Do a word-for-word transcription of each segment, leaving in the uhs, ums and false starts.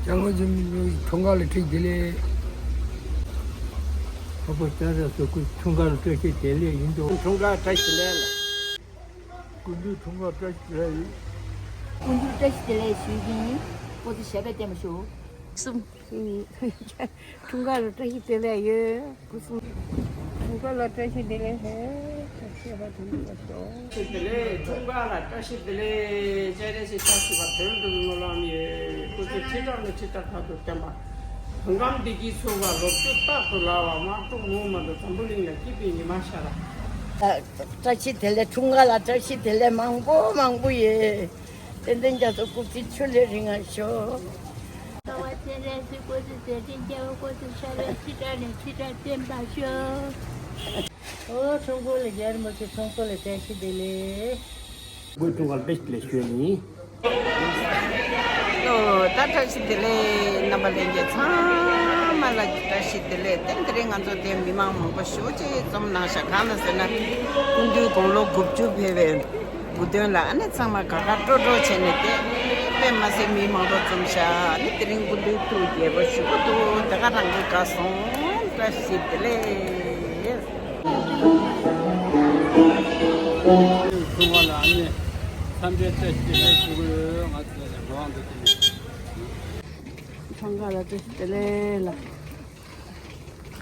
སྐྱབས་མགོན་ཆེན་པོ་འཁྲུངས་སྐར་ལ་བཀྲ་ཤིས་བདེ་ལེགས། ཁ་པོ་ལྕགས་ར་སོགས་ཀྱི་འཁྲུངས་སྐར་ལ་བཀྲ་ཤིས་བདེ་ལེགས་ཡིན་འདུག་འཁྲུངས་སྐར་བཀྲ་ཤིས་བདེ་ལེགས། སྐུ་མདུན་འཁྲུངས་སྐར་བཀྲ་ཤིས་བདེ་ལེགས། སྐུ་མདུན་བཀྲ་ཤིས་བདེ་ལེགས་ཞུ་གི་ཡིན། སྐུ་ཚེ་ཞབས་པད་བརྟན་པར་ཤོག་གསུམ། འཁྲུངས་སྐར་ལ་བཀྲ་ཤིས་བདེ་ལེགས་ཡོད། སྐུ་གསུམ། འཁྲུངས་སྐར་ལ་བཀྲ་ཤིས་བདེ་ལེགས་ཧེ། བཀྲ་ཤིས་བདེ་ལེགས། འཁྲུངས་སྐར་ལ་བཀྲ་ཤིས་བདེ་ལེགས། སྤྱན་རས་གཟིགས་ཕྱག་བཞི་པ་དོན་གྲུབ་སྨོན་ལམ་ཡོད། སྐུ་ཚེ་ཁྲི་ཕྲག་ནས་ཁྲི་ཕྲག་བར་དུ་བརྟན་པ། བོད་ཁམས་བདེ་སྐྱིད་འཚོ་བ། ལོ་བཅུ་རྟག་ཏུ་རོལ་བ། དམག་འཁྲུག་ངོ་མ་དང་འཛམ་བུ་གླིང་ལ་སྐྱིད་པའི་ཉི་མ་ཤར། བཀྲ་ཤིས་བདེ་ལེགས། འཁྲུངས་སྐར་ལ་བཀྲ་ཤིས་བདེ་ལེགས་མང་པོ་མང་པོ་ཡོད། ཏན་ཏན་རྒྱ་མཚོ་སྐུ་ཚེ་ཆུ་ལས་རིང་བར་ཤོག་ཚེ་རིང་སྐུ་ཚེ་མཛད་འཕྲིན་རྒྱལ་བ་སྐུ་ཚེ་ཤ་བའི་ཁྲི་ཕྲག་ནས་ཁྲི་ཕྲག་བརྟན་པར་ཤོག་འོ་ཁྲུང་ཁོ་ལ་རྒྱལ་མོ་ཆེ་ཁྲུང་ཁོ་ལ་བཀྲ་ཤིས་བདེ་ལེགས། སྐུ་འཁྲུངས་སྐར་བཀྲ་ཤིས་བདེ་ལེགས་ཞུ་ཡ་ཡིན། ཨོ་ད་བཀྲ་ཤིས་བདེ་ལེགས། རྣམ་པ་ལྷན་རྒྱས་ཚང་མ་ལ་བཀྲ་ཤིས་བདེ་ལེགས། དེ་དེ་རིང་ང་ཚོ་དེ་མི་མང་མང་པོ་ཞེ་པོ་ཅིག་འཛོམས་གནང་ཤག་གང་ལ་ཟེར་ན། སྐུ་མདུན་དགུང་ལོ་དགུ་བཅུ་ཕེབས་པའི་དགུང་སྟོན་ལ་ཨ་ནི་ཚང་མ་དགའ་དགའ་སྤྲོ་སྤྲོ་བྱས་ནས་བསྡད། དཔེ་མ་སྲིད་མི་མང་པོ་འཛོམས་ཤག་ཨ་ནི་དེ་རིང་སྐུ་མདུན་ཐུགས་དགྱེས་པོ་ཞེ་པོ་འདུག་དེ་ག་རང་གི་དགའ་སོང་། བཀྲ་ཤིས་བདེ་ལེགས། ཚང་མ་ལ་ཨ་ནི་འཚམས་འདྲི་བཀྲ་ཤིས་བདེ་ལེགས་ཞུ་གི་ཡོད། ང་ཚོ་ལ་འགྲོ་བ་འདུག་དེ་ནས། འཁྲུངས་སྐར་ལ་བཀྲ་ཤིས་བདེ་ལེགས་ལ།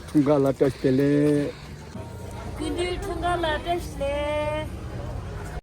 འཁྲུངས་སྐར་ལ་བཀྲ་ཤིས་བདེ་ལེགས། སྐུ་མདུན་འཁྲུངས་སྐར་ལ་བཀྲ་ཤིས་བདེ་ལེགས།